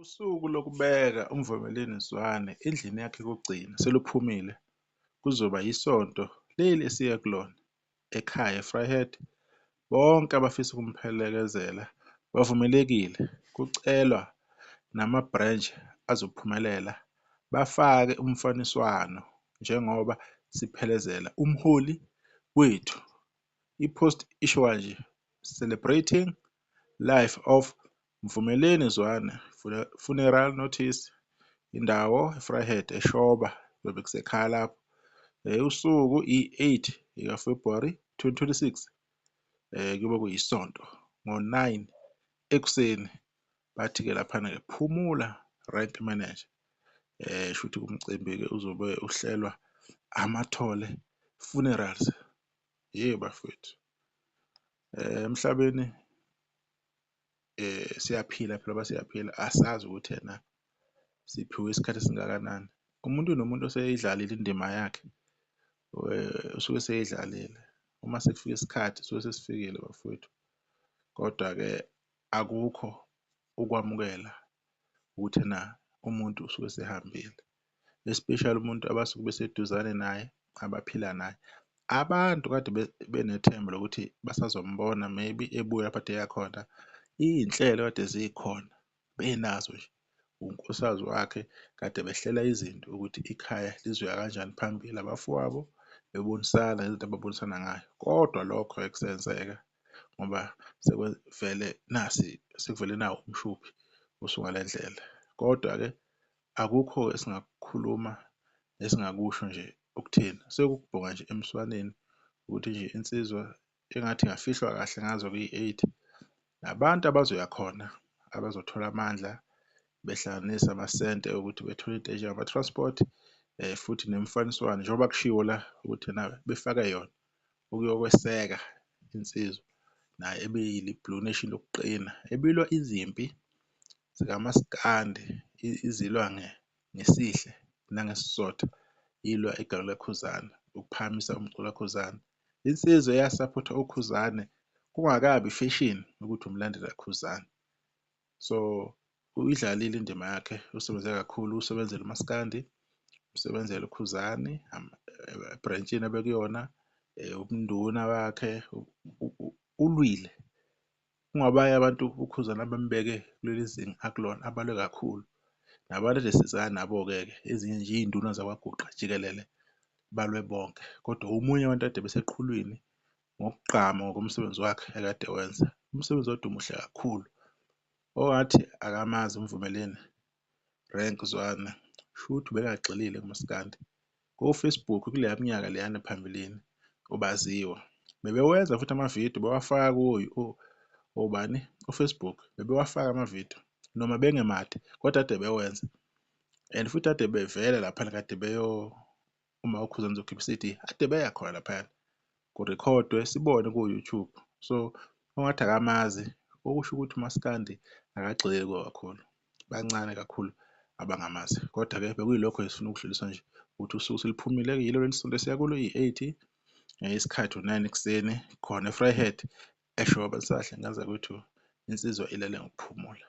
Usuku lokubeka uMvumeleni Zwane endlini yakhe yokugcina seluphumile kuzoba yisonto leli esiya kulona ekhaya eVryheid. Bonke abafisa ukumphekezela bavumelekile kucelwa nama-branch azophumelela bafake umfaniswano njengoba siphelezela umholi wethu. I-post isho kanje Celebrating Life of Mvumeleni Zwane Funeral Notice Indawo, Vryheid eShoba kuyobe kusekhaya lapho. Usuku i-8 ika-February 2026, kuyobe kuyisonto ngo-9 ekuseni. Bathi-ke laphana-ke phumula rank manager. Shuthi umcimbi-ke uzobe uhlelwa Amathole Funerals. Ye bafowethu, emhlabeni siyaphila phela ngoba siyaphila asazi ukuthi ena siphiwe isikhathi esingakanani. Umuntu nomuntu oseyidlalile indima yakhe usuke eseyidlalile, uma sekufika isikhathi suke sesifikile bafowethu. Kodwa-ke akukho ukwamukela ukuthi ena umuntu usuke esehambile, especially umuntu abasuke beseduzane naye, abaphila naye. Abantu kade benethemba lokuthi basazombona maybe ebuya lapho ade eyakhona, iy'nhlelo ekade zikhona benazo nje, unkosikazi wakhe kade behlela izinto ukuthi ikhaya lizoya kanjani phambili, abafowabo bebonisana ngezinto ababonisana ngayo. Kodwa lokho ngeke kusenzeka ngoba sekuvele nasi sekuvele nawu umshophi usungale ndlela. Kodwa-ke akukho esingakukhuluma esingakusho nje okutheni, sekukubhonga nje emswaneni ukuthi nje insizwa engathi ingafihlwa kahle ngazo iyi-eight. Nabantu abazoya khona abazothola amandla behlanganise amasente okuthi bethole into ey'njengama-transport futhi nemifaniswano njengoba kushiwo la ukuthi ena befake yona ukuyokweseka insizwa nayo ebeyili-Blue Nation lokuqina, ebilwa izimpi zikamaskandi izilwa ngesihle nangesizotha, ilwa igama likaKhuzani, ukuphakamisa umculo kaKhuzani. Insizwa eyasaphotha uKhuzani kungakabi ifeshini ukuthi umlandeli kaKhuzani. So uyidlalile indima yakhe, usebenze kakhulu, usebenzele umaskandi, usebenzele uKhuzani ebhrentshini abekuyona, ubunduna bakhe, ulwile. Kungabanye abantu uKhuzani abambeke kuleli zinga akulona, abalwe kakhulu. Nabantu esizana nabo-ke ke ezinye nje iy'nduna zakwaGuqa jikelele balwe bonke, kodwa omunye wabantu ekade beseqhulwini ngokugqama ngokomsebenzi wakhe ekade ewenza. Umsebenzi wakade umuhle kakhulu, ongathi akamazi uMvumeleni Rank Zwane, shuthi ubengagxilile kumaskandi. Ko-Facebook kuleya minyaka leyana phambilini ubaziwa, bebewenza futhi amavidiyo bewafaka kuwo obani, o-Facebook, bebewafaka amavidiyo noma bengemade kodwa kade bewenza and futhi kade bevela laphana kade beyo uma uKhuzani ezokhipha i-CD, kade beya khona laphayana kurikhodwe sibone ku-YouTube. So ongathi akamazi okusho ukuthi umaskandi akagxili kuwo kakhulu, bancane kakhulu abangamazi. Kodwa-ke bekuyilokho esifuna ukudlulisa nje ukuthi usuku seluphumile-ke yilo leli sonto esiya kulo iyi-eight, isikhathi u-nine ekuseni khona eVryheid eShoba. Lisahle ngane zakwethu, insizwa ilele ngokuphumula.